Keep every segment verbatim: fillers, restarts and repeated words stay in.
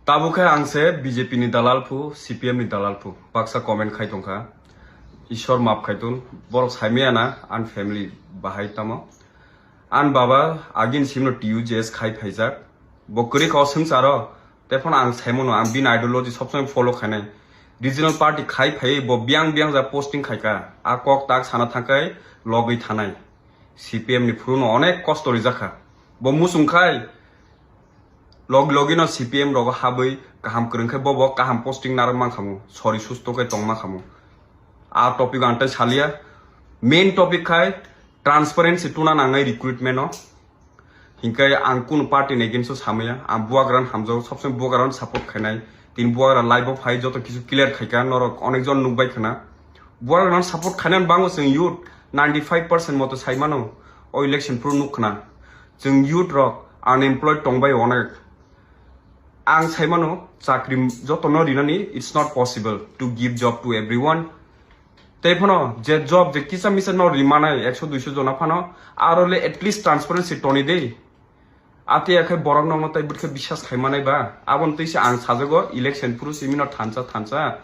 Tabuk khe ang se B J P ni dalal phu, C P M ni dalal phu. Baksa comment khai tongkha. Ishwar maaf khai tun. Borok saimaya na, an family bahai tamo. An baba agin simno T U J S khai phaijak. Bo kwrwi kha o swngcharo. Tephano ang saimano, ang bini ideology sobsomoi follow khainai. Regional party khai phaiwi bo biyang biyang ja posting khaikha. A kok tak sana thangkhai logwi thanai. C P M ni phuru no onek kosto rijak kha. Bo muchung khai log logi no C P M rogo habwi kaham kwrwng khe bobo kaham posting narwk mankhamu, sori susto khe tong mankhamu. A topic ang tei salia. Main topic khai transparency tuna nangnai recruitment o. Hinkhe ang kunu party ni against o samaya, ang buagrano hamjao, sobsomoi buagrano support khainai. Tini buagra live o phai joto kisu clear khaikha, norok onek jon nukbai khna. Buagrano support khainani bango chwng youth ninety five percent moto saimano o election phuru nuk khna. Chwng youth rok unemployed tongbai onek. Ang saimano chakri jotono rinani, it's not possible to give job to everyone. Tei phano je job je kisa misa no rimanai ekso duiso jona phano, aro le at least transparency toni de. Ate akhai borok nokno tai bwrkhe biswas khaimanai ba. Aboni twi se ang sajago election phuru simino thansa thansa.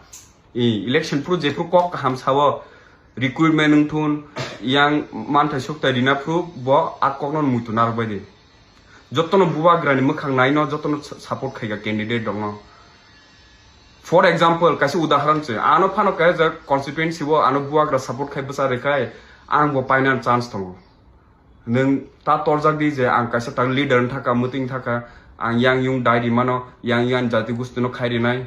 I, election phuru jephru kok kaham sao, recruitment wngthun, yang manthai sukthai rina phuru bo a kokno muitu narwk bai di. Jotono bubagrani mwkhang naino, jotono sa-, support khaika candidate rokno. For example, kaisa udaharan se, ano phano kaisa constituency o ano bubagra support khai bwsa rwkhai, ang bo painani chance tongo. Nwng ta torjak di je ang kaisa tak leader wng thaka, mwtwi wng thaka, ang yang yung dai rimano, yang yang jati gusti no khai rinai.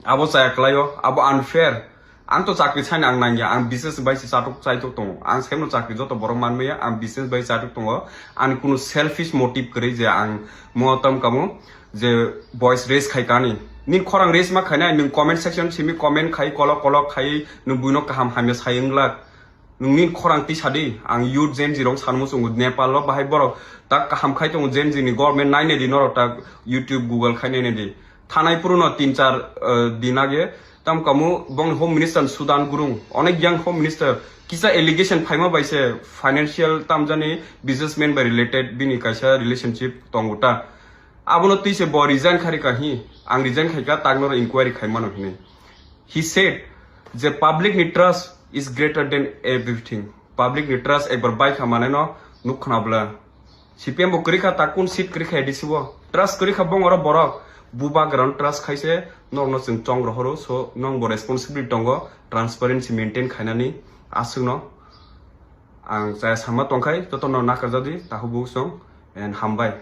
Abo chaya kwlaio, abo unfair. Ang to chakri saini ang nangya, ang business bai se chatok chaitok tongo. Ang saimano chakri joto borok manmaya, ang business bai chatok tongo. Ani kunu selfish motive kwrwi je ang mo tam kamo je voice raise khai kani. Ni khorang raise ma khainai, nwng comment section simi comment khai kolok kolok khai nwng buino kaham hamya sai wnglak. Nwng nini khorang tisa di, ang youth Gen Z rok sanmo chungo, Nepal o bahai borok tak kaham khai tongo, Gen Z ni government nainai di norok tak YouTube, Google khai nainai di. Thanai puruno tin char, eh, din age, tam kamu bongni Home Minister Sudan Gurung, onek yang Home Minister, kisa allegation phaima bai se financial tamjani businessman bai related bini kaisa relationship tongo ta. Abono twi se bo resign khari ka hi, ang resign khai ka tak noro inquiry khai mano hinwi. He said je public ni trust is greater than everything. Public ni trust ekbar bai kha mane no nuk khna bwla. C P M bo kwrwi kha, ta kun seat kwrwi kha A D C bo. Trust kwrwi kha bongoro borok. Bubagrano trust khai se norokno chwng chong rohoro, so nong bo responsibility tongo transparency maintain khainani aswkno. Ang chaya sama tongkhai jotono nakarjadi tahu buksong and hambai.